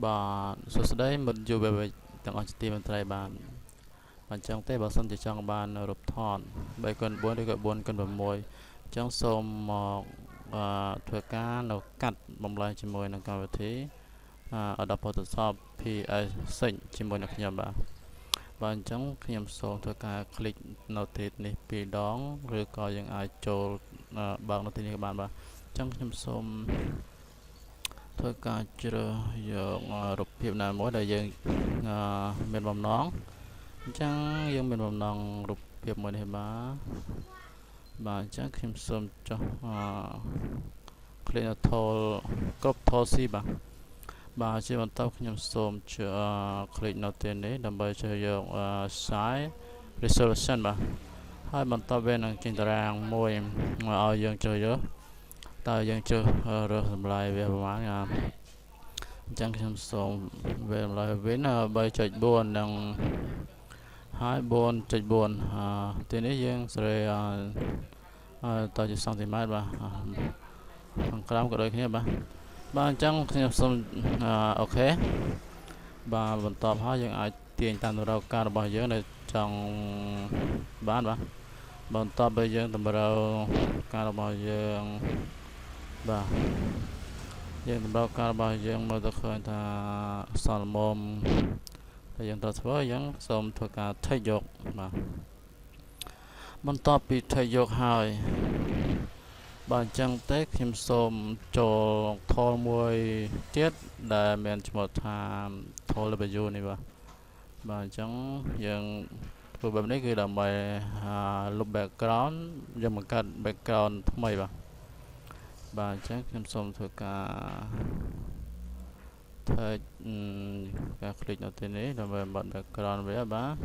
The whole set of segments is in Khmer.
បាទសួស្តីមិត្តយុវវ័យទាំងអស់ជាទីមេត្រីបាទបាទអញ្ចឹងទេបើសិនជាចង់បានរូបថត3គុណ4ឬក៏4គុណ6អញ្ចឹងសូមមកអឺធ្វើការនៅកាត់បំលែងជាមួយនឹងកម្មវិធី Adobe Photoshop PS6 ជាមួយនឹងខ្ញុំបាទបាទអញ្ចឹងខ្ញុំសូមធ្វើការ click នៅទីនេះពីរដងឬក៏យើងអាចចូលបើកនៅទីនេះក៏បានបាទអញ្ចឹងខ្ញុំសូមធ្វើការជ្រើសយករូបភាពណាមួយដែលយើងមានបំណងអញ្ចឹងយើងមានបំណងរូបភាពមួយនេះបាទបាទអញ្ចឹងខ្ញុំសូមចុះ click នៅ tool គ្រប់ tool C បាទបាទជាបន្តខ្ញុំសូម click នៅទីនេះដើម្បីជ្រើសយក size resolution បាទហើយបន្តវានឹងចេញតារាងមួយមកឲ្យយើងជ្រើសយកតើយើងជ្រើសរើសតម្លៃវាប្រហែលអញ្ចឹងខ្ញុំសូមវាតម្លៃវិញ3.4និងហើយ4.4ទីនេះយើងសេរីតជាសង់ទីម៉ែត្របាទខាងក្រោមក៏ដូចគ្នាបាទបាទអញ្ចឹងខ្ញុំសូម OK បាទបន្ទាប់ហើយយើងអាចទាញតាមតម្រូវការរបស់យើងដែលចង់បានបាទបន្ទាប់ពីយើងតម្រូវការរបស់យើងបាទយើងតម្រូវការរបស់យើងមើលទៅឃើញថាសល់មុំដែលយើងត្រូវធ្វើយើងសូមធ្វើការ take យកបាទបន្ទាប់ពី take យកហើយបាទអញ្ចឹងទេខ្ញុំសូមចូល tool មួយទៀតដែលមានឈ្មោះថា tool W នេះបាទបាទអញ្ចឹងយើងធ្វើបែបនេះគឺដើម្បីលុប background យើងបង្កើត background ថ្មីបាទបាទអញ្ចឹងខ្ញុំសូមធ្វើការ touch ការ click នៅទីនេះដើម្បីបិទ background វាបាទ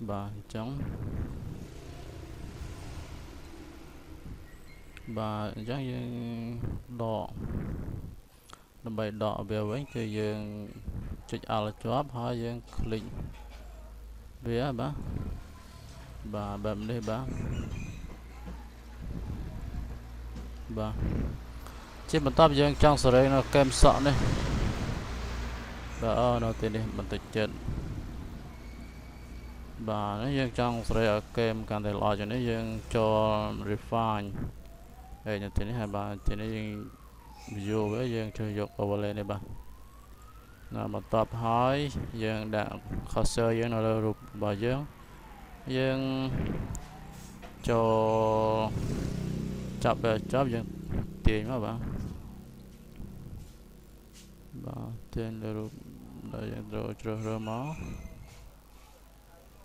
បាទអញ្ចឹងបាទអញ្ចឹងយើងដកដើម្បីដកវាវិញគឺយើងចុច Alt ជាប់ហើយយើង click វាបាទបាទបែបនេះបាទបាទជាបន្តយើងចង់សេរីនៅកែមសក់នេះបាទអូនៅទីនេះបន្តិចចិត្តបាទនេះយើងចង់សេរីឲ្យកែមកាន់តែល្អជាងនេះយើងចូល refine ហើយនៅទីនេះហើយបាទទីនេះយើង view វាយើងជួយយក overlay នេះបាទណាបន្ទាប់ហើយយើងដាក់ cursor យើងនៅលើរូបរបស់យើងយើងចូលចាប់វាចាប់យើងទាញមកបាទបាទទាញលើរូបដែលយើងត្រូវជ្រើសរើសមក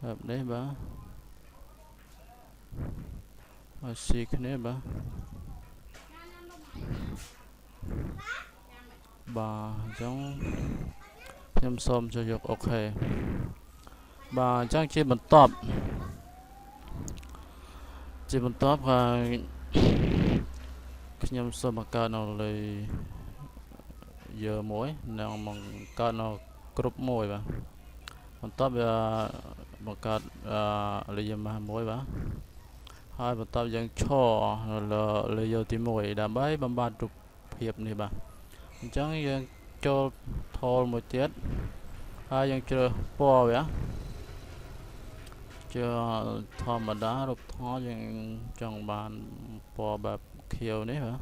បែបនេះបាទឲ្យស៊ីគ្នាបាទបាទអញ្ចឹងខ្ញុំសូមចូលយក OK បាទអញ្ចឹងជាបន្ទាប់ជាបន្ទាប់ហើយខ្ញុំសូមបង្កើតនៅលើយើមួយនិងបង្កើតនៅគ្រប់មួយបាទបន្ទាប់វាបង្កើត layer mask មួយបាទហើយបន្ទាប់យើងឈរនៅលើ layer ទី1ដើម្បីបំបត្តិរូបភាពនេះបាទអញ្ចឹងយើងចូល tool មួយទៀតហើយយើងជ្រើសពណ៌វាជាធម្មតារូបថតយើងចង់បានពណ៌បែបខៀវនេះបាទ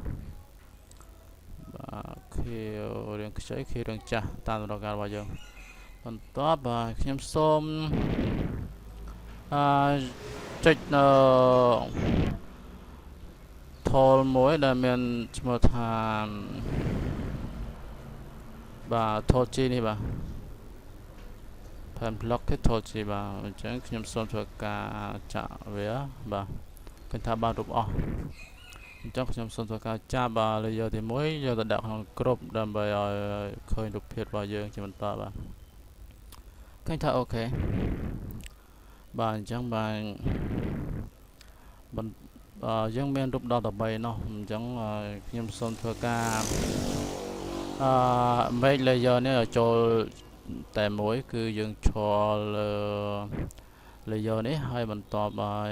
បាទខៀវរាងខ្ចីខៀវរាងចាស់តាមតម្រូវការរបស់យើងបន្ទាប់បាទខ្ញុំសូមអឺចុចនៅ tool មួយដែលមានឈ្មោះថាបាទ tool G នេះបាទ pen block គឺ tool G បាទអញ្ចឹងខ្ញុំសូមធ្វើការចាក់វាបាទឃើញថាបានរូបអស់អញ្ចឹងខ្ញុំសូមធ្វើការចាប់បាទ layer ទី1យកទៅដាក់ក្នុងគ្រប់ដើម្បីឲ្យឃើញរូបភាពរបស់យើងជាបន្តបាទឃើញថា OK បាទអញ្ចឹងបាទយើងមានរូបដល់13នោះអញ្ចឹងខ្ញុំសូមធ្វើការអឺ make layer នេះឲ្យចូលតែមួយគឺយើងឈរលើ layer នេះហើយបន្ទាប់ឲ្យ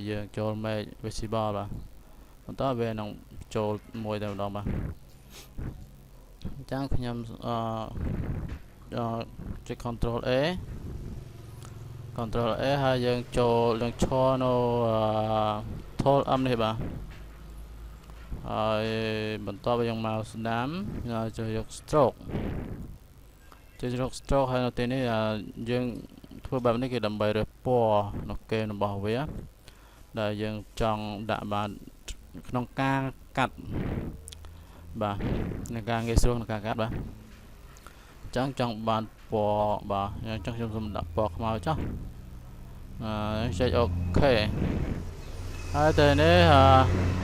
យើងចូល make visible បាទបន្ទាប់វានឹងចូលមួយតែម្ដងបាទ អញ្ចឹងខ្ញុំអឺចុច Ctrl A Ctrl A ហើយយើងចូលយើងឈរនៅ tool M នេះបាទហើយបន្ទាប់យើងមកស្ដាំចូលយក stroke ចូលយក stroke ហើយនៅទីនេះយើងធ្វើបែបនេះគឺដើម្បីរើសពណ៌នៅគែមរបស់វាដែលយើងចង់ដាក់បានក្នុងការកាត់បាទในការងាយស្រួលក្នុងការកាត់បាទអញ្ចឹងចង់បានពណ៌បាទអញ្ចឹងខ្ញុំសូមដាក់ពណ៌ខ្មៅចុះអឺចុច OK ហើយទៅនេះអឺ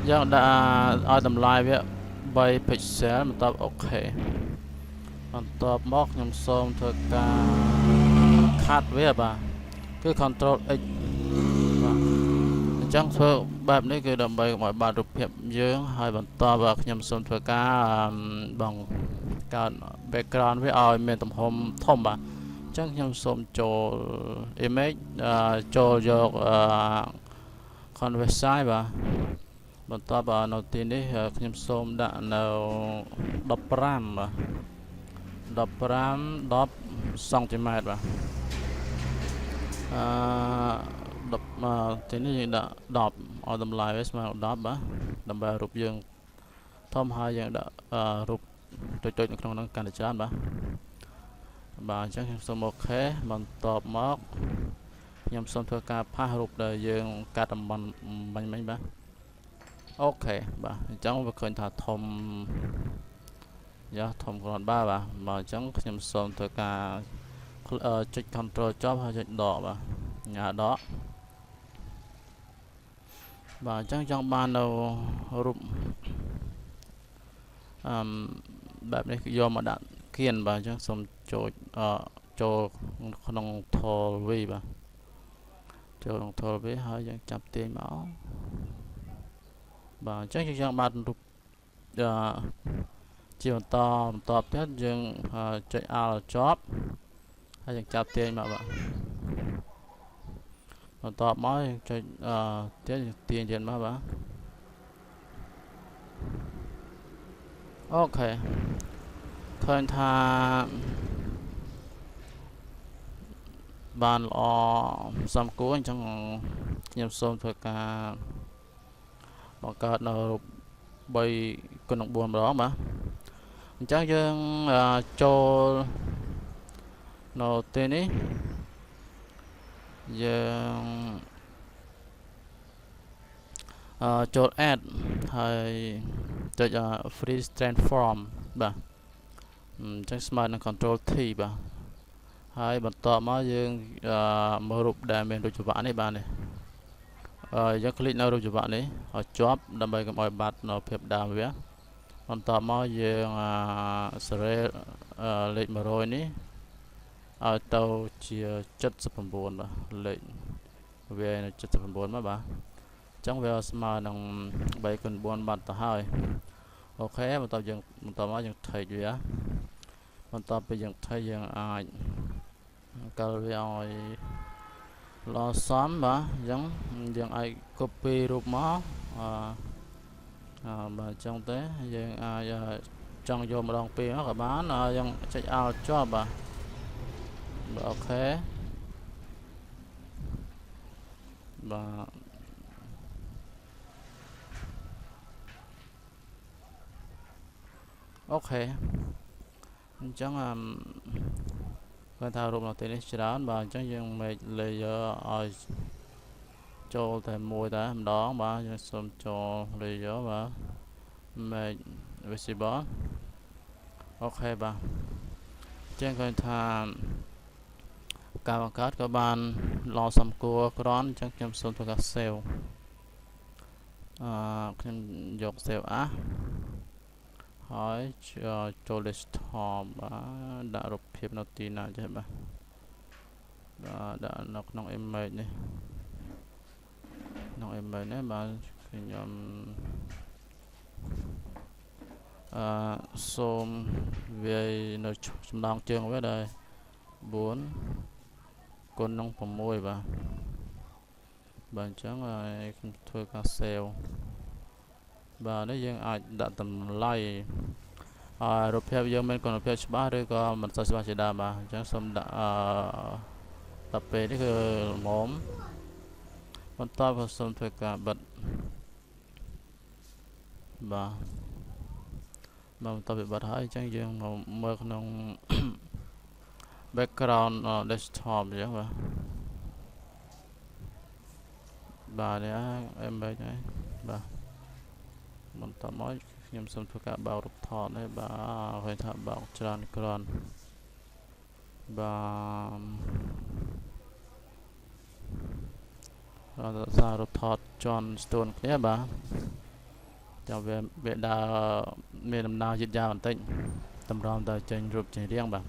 យើងដាក់ឲ្យតម្លៃវា3 pixel បន្ទាប់ OK បន្ទាប់មកខ្ញុំសូមធ្វើការ cut វាបាទគឺ control X បាទអញ្ចឹងធ្វើបែបនេះគឺដើម្បីកុំឲ្យបាត់រូបភាពយើងហើយបន្តបាទខ្ញុំសូមធ្វើការបងកើត background វាឲ្យមានទំហំធំបាទអញ្ចឹងខ្ញុំសូមចូល image ចូលយក canvas size បាទបន្ទាប់នៅទីនេះខ្ញុំសូមដាក់នៅ15បាទ15 10សង់ទីម៉ែត្របាទអឺ10ទីនេះយើងដាក់10ឲ្យតម្លៃវាស្មើនឹង10បាទដើម្បីរូបយើងធំហើយយើងដាក់រូបតូចៗនៅក្នុងហ្នឹងកាន់តែច្រើនបាទបាទអញ្ចឹងខ្ញុំសូម OK បន្ទាប់មកខ្ញុំសូមធ្វើការ paste រូបដែលយើងកាត់តំបន់មិញមិញបាទ OK បាទអញ្ចឹងវាឃើញថាធំយ៉ាធំគ្រាន់បើបាទបាទអញ្ចឹងខ្ញុំសូមធ្វើការចុច control ជាប់ហើយចុចដកបាទញ៉ាដកបាទអញ្ចឹងចង់បាននៅរូបអឺបែបនេះគឺយកមកដាក់គៀនបាទអញ្ចឹងសូមចូលអឺចូលក្នុង tool V បាទចូលក្នុង tool V ហើយយើងចាប់ទាញមកបាទអញ្ចឹងយើងចង់បានរូបអឺជាបន្តបន្តទៀតយើងចុច Alt ជាប់ហើយយើងចាប់ទាញមកបាទបន្ទាប់មកយើងចុចអឺទៀតយើងទាញទៀតមកបាទ OK ឃើញថាបានល្អសំគួរអញ្ចឹងខ្ញុំសូមធ្វើការបង្កើតនៅរូប3គុណនឹង4ម្ដងបាទអញ្ចឹងយើងចូលនៅទីនេះយើងចូល add ហើយចុច free transform បាទអញ្ចឹងស្មើនឹង control T បាទហើយបន្ទាប់មកយើងមើលរូបដែលមានរូបច្រវាក់នេះបាទនេះយើង click នៅរូបច្រវាក់នេះឲ្យជាប់ដើម្បីកុំឲ្យបាត់នៅភាពដើមវាបន្ទាប់មកយើងសេរីលេខ100នេះឲ្យទៅជា79បាទលេខវានៅ79មកបាទអញ្ចឹងវាស្មើនឹង3គុណ4បាត់ទៅហើយ OK បន្ទាប់យើងបន្ទាប់មកយើង take វាបន្ទាប់ពីយើង take យើងអាចកិលវាឲ្យល្អសមបាទអញ្ចឹងយើងអាច copy រូបមកអឺបាទអញ្ចឹងទេយើងអាចចង់យកម្ដងពីរមកក៏បានយើងចុច Alt ជាប់បាទបាទ OK បាទ OK អញ្ចឹងអឺគាត់ថារូបនៅទីនេះច្រើនបាទអញ្ចឹងយើង make layer ឲ្យចូលតែមួយតែម្ដងបាទយើងសូមចូល layer បាទ make visible OK បាទអញ្ចឹងឃើញថាការបង្កើតក៏បានល្អសំគួរក្រន់អញ្ចឹងខ្ញុំសូមធ្វើការ save អឺខ្ញុំយក save as ហើយចូល desktop បាទដាក់រូបភាពនៅទីណាចេះបាទបាទដាក់នៅក្នុង image នេះក្នុង image នេះបាទខ្ញុំអឺសូមវាយនៅចំណងជើងវាដែរ4គុណនឹង6បាទបាទអញ្ចឹងហើយខ្ញុំធ្វើការ save បាទនេះយើងអាចដាក់តម្លៃ ឲ្យរូបភាពយើងមានគុណភាពច្បាស់ឬក៏មិនសូវច្បាស់ជាដើមបាទអញ្ចឹងសូមដាក់អឺដល់ពេលនេះគឺល្មមបន្តក៏សូមធ្វើការបិទបាទបាទបន្ទាប់ពីបិទហើយអញ្ចឹងយើងមកមើលក្នុង background desktop អញ្ចឹងបាទបាទនេះ image ហើយបាទបន្តមកខ្ញុំសូមធ្វើការបើករូបថតនេះបាទឃើញថាបើកច្រើនគ្រាន់បាទរសាររូបថតជន់ស្ទួនគ្នាបាទចាំវាវាដើរមានដំណើរយឺតយ៉ាវបន្តិចតម្រាំទៅចេញរូបចេញរាងបាទ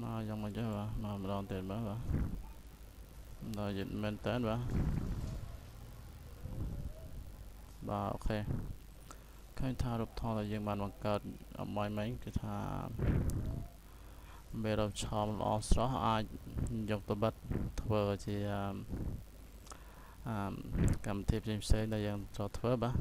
មកយ៉ាងមកចេះបាទមកម្ដងទៀតបាទបាទដល់យឺតមែនតើបាទបាទ OK ឃើញថារូបថតដែលយើងបានបង្កើតអម្បាញ់មិញគឺថាមេរោឆមល្អស្រស់អាចយកទៅបិទធ្វើជាអឺកម្មវិធីផ្សេងៗដែលយើងត្រូវធ្វើបាទ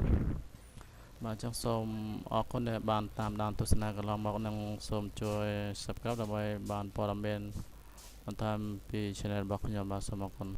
បាទអញ្ចឹងសូមអរគុណដែលបានតាមដានទស្សនាកន្លងមកនិងសូមជួយ Subscribe ដើម្បីបានព័ត៌មានបន្ថែមពី Channel របស់ខ្ញុំបាទសូមអរគុណ។